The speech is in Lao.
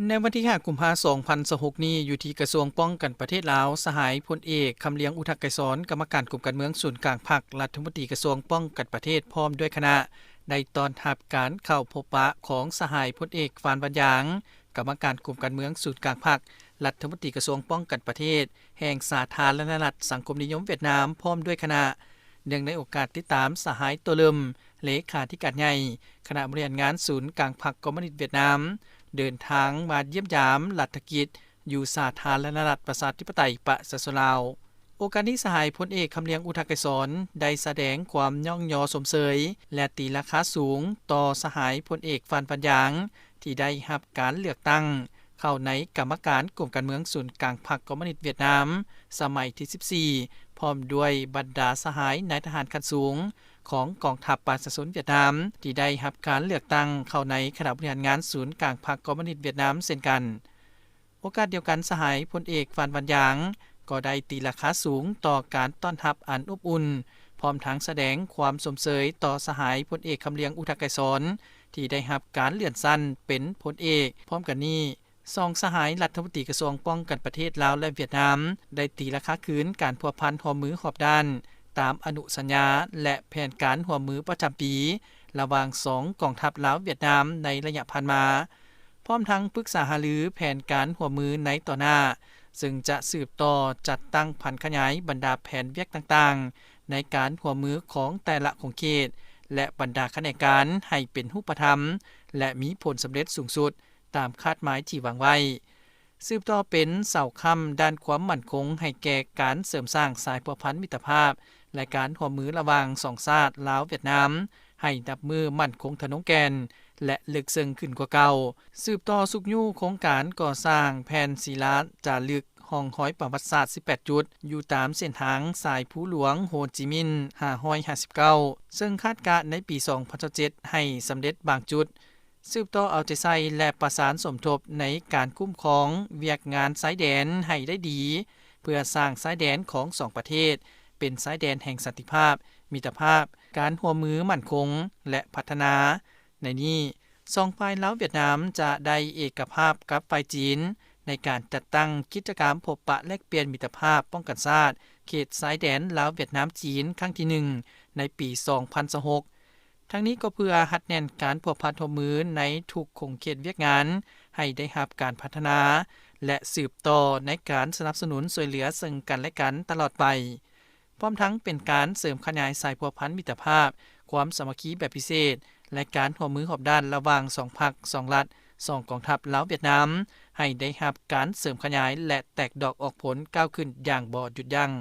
ໃນວັນທີຫ້າ ກຸມພາ ສອງພັນຊາວຫົກນີ້ ຢູ່ທີ່ກະຊວງປ້ອງກັນປະເທດລາວ, ສະຫາຍພົນເອກ ຄຳລຽງ ອຸທະໄກສອນ ກຳມະການກົມການເມືອງສູນກາງພັກ ລັດຖະມົນຕີກະຊວງປ້ອງກັນປະເທດ ພ້ອມດ້ວຍຄະນະ ໄດ້ຕ້ອນຮັບການເຂົ້າພົບປະຂອງສະຫາຍພົນເອກ ຟານ ວັນຢາງ ກຳມະການກົມການເມືອງສູນກາງພັກ ລັດຖະມົນຕີກະຊວງປ້ອງກັນປະເທດ ແຫ່ງສາທາລະນະລັດສັງຄົມນິຍົມຫວຽດນາມ ພ້ອມດ້ວຍຄະນະ. ເນື່ອງໃນໂອກາດຕິດຕາມສະຫາຍ ໂຕເລີມ ເລຂາທິການໃຫຍ່ ຄະນະບໍລິຫານງານສູນກາງພັກຄອມມູນິດຫວຽດນາມ ເດີນທາງມາຢ້ຽມຢາມລັດຖະກິດ ຢູ່ສາທາລະນະລັດປະຊາທິປະໄຕປະຊາຊົນລາວ. ໂອກາດນີ້ ສະຫາຍພົນເອກ ຄຳລຽງ ອຸທະໄກສອນ ໄດ້ສະແດງຄວາມຍ້ອງຍໍຊົມເຊີຍ ແລະ ຕີລາຄາສູງຕໍ່ສະຫາຍພົນເອກ ຟານ ວັນຢາງ ທີ່ໄດ້ຮັບການເລືອກຕັ້ງເຂົ້າໃນກຳມະການກົມການເມືອງສູນກາງພັກຄອມມູນິດຫວຽດນາມ ສະໄໝທີສິບສີ່ ພ້ອມດ້ວຍບັນດາສະຫາຍນາຍທະຫານຂັ້ນສູງຂອງກອງທັບປະຊາຊົນຫວຽດນາມ ທີ່ໄດ້ຮັບການເລືອກຕັ້ງເຂົ້າໃນຄະນະບໍລິຫານງານສູນກາງພັກຄອມມູນິດຫວຽດນາມເຊັ່ນກັນ. ໂອກາດດຽວກັນ ສະຫາຍພົນເອກ ຟານ ວັນຢາງ ກໍໄດ້ຕີລາຄາສູງຕໍ່ການຕ້ອນຮັບອັນອົບອຸ່ນ, ພ້ອມທັງສະແດງຄວາມຊົມເຊີຍຕໍ່ສະຫາຍພົນເອກ ຄຳລຽງ ອຸທະໄກສອນ ທີ່ໄດ້ຮັບການເລື່ອນຊັ້ນເປັນພົນເອກ. ພ້ອມກັນນີ້, ສອງສະຫາຍລັດຖະມົນຕີກະຊວງປ້ອງກັນປະເທດລາວ ແລະ ຫວຽດນາມ ໄດ້ຕີລາຄາຄືນການພົວພັນຮ່ວມມືຮອບດ້ານ ຕາມອະນຸສັນຍາ ແລະ ແຜນການຮ່ວມມືປະຈຳປີ ລະຫວ່າງສອງກອງທັບລາວ-ຫວຽດນາມໃນໄລຍະຜ່ານມາ, ພ້ອມທັງປຶກສາຫາລືແຜນການຮ່ວມມືໃນຕໍ່ໜ້າ, ເຊິ່ງຈະສືບຕໍ່ຈັດຕັ້ງຜັນຂະຫຍາຍບັນດາແຜນວຽກຕ່າງໆ ໃນການຮ່ວມມືຂອງແຕ່ລະຂົງເຂດ ແລະ ບັນດາຂະແໜງການໃຫ້ເປັນຮູບປະທຳ ແລະ ມີຜົນສຳເລັດສູງສຸດຕາມຄາດໝາຍທີ່ວາງໄວ້. ສືບຕໍ່ເປັນເສົາຄ້ຳດ້ານຄວາມໝັ້ນຄົງໃຫ້ແກ່ການເສີມສ້າງສາຍພົວພັນມິດຕະພາບ ແລະ ການຮ່ວມມືລະຫວ່າງສອງຊາດລາວ-ຫວຽດນາມ ໃຫ້ນັບມື້ໝັ້ນຄົງທະນົງແກ່ນ ແລະ ເລິກເຊິ່ງຂຶ້ນກວ່າເກົ່າ. ສືບຕໍ່ຊຸກຍູ້ໂຄງການກໍ່ສ້າງແຜ່ນສິລາຈາລຶກຮ່ອງຮອຍປະຫວັດສາດສິບແປດຈຸດ ຢູ່ຕາມເສັ້ນທາງສາຍພູຫຼວງໂຮຈິມິນ ຫ້າຮ້ອຍຫ້າສິບເກົ້າ ເຊິ່ງຄາດກະໃນປີສອງພັນຊາວເຈັດ ໃຫ້ສຳເລັດບາງຈຸດ. ສືບຕໍ່ເອົາໃຈໃສ່ ແລະ ປະສານສົມທົບໃນການຄຸ້ມຄອງວຽກງານຊາຍແດນໃຫ້ໄດ້ດີ ເພື່ອສ້າງຊາຍແດນຂອງສອງປະເທດເປັນຊາຍແດນແຫ່ງສັນຕິພາບ, ມິດຕະພາບ, ການຮ່ວມມືໝັ້ນຄົງ ແລະ ພັດທະນາ. ໃນນີ້, ສອງຝ່າຍລາວ-ຫວຽດນາມຈະໄດ້ເອກະພາບກັບຝ່າຍຈີນ ໃນການຈັດຕັ້ງກິດຈະກຳພົບປະແລກປ່ຽນມິດຕະພາບປ້ອງກັນຊາດ ເຂດຊາຍແດນລາວ-ຫວຽດນາມ-ຈີນ ຄັ້ງທີໜຶ່ງ ໃນປີສອງພັນຊາວຫົກ. ທັງນີ້ກໍເພື່ອຮັດແໜ້ນການພົວພັນຮ່ວມມືໃນທຸກຂົງເຂດວຽກງານ ໃຫ້ໄດ້ຮັບການພັດທະນາ ແລະ ສືບຕໍ່ໃນການສະໜັບສະໜູນຊ່ວຍເຫຼືອເຊິ່ງກັນແລະກັນຕະຫຼອດໄປ, ພ້ອມທັງເປັນການເສີມຂະຫຍາຍສາຍພົວພັນມິດຕະພາບ, ຄວາມສາມັກຄີແບບພິເສດ ແລະ ການຮ່ວມມືຮອບດ້ານລະຫວ່າງສອງພັກ, ສອງລັດ, ສອງກອງທັບລາວ-ຫວຽດນາມ ໃຫ້ໄດ້ຮັບການເສີມຂະຫຍາຍ ແລະ ແຕກດອກອອກຜົນກ້າວຂຶ້ນຢ່າງບໍ່ຢຸດຢັ້ງ.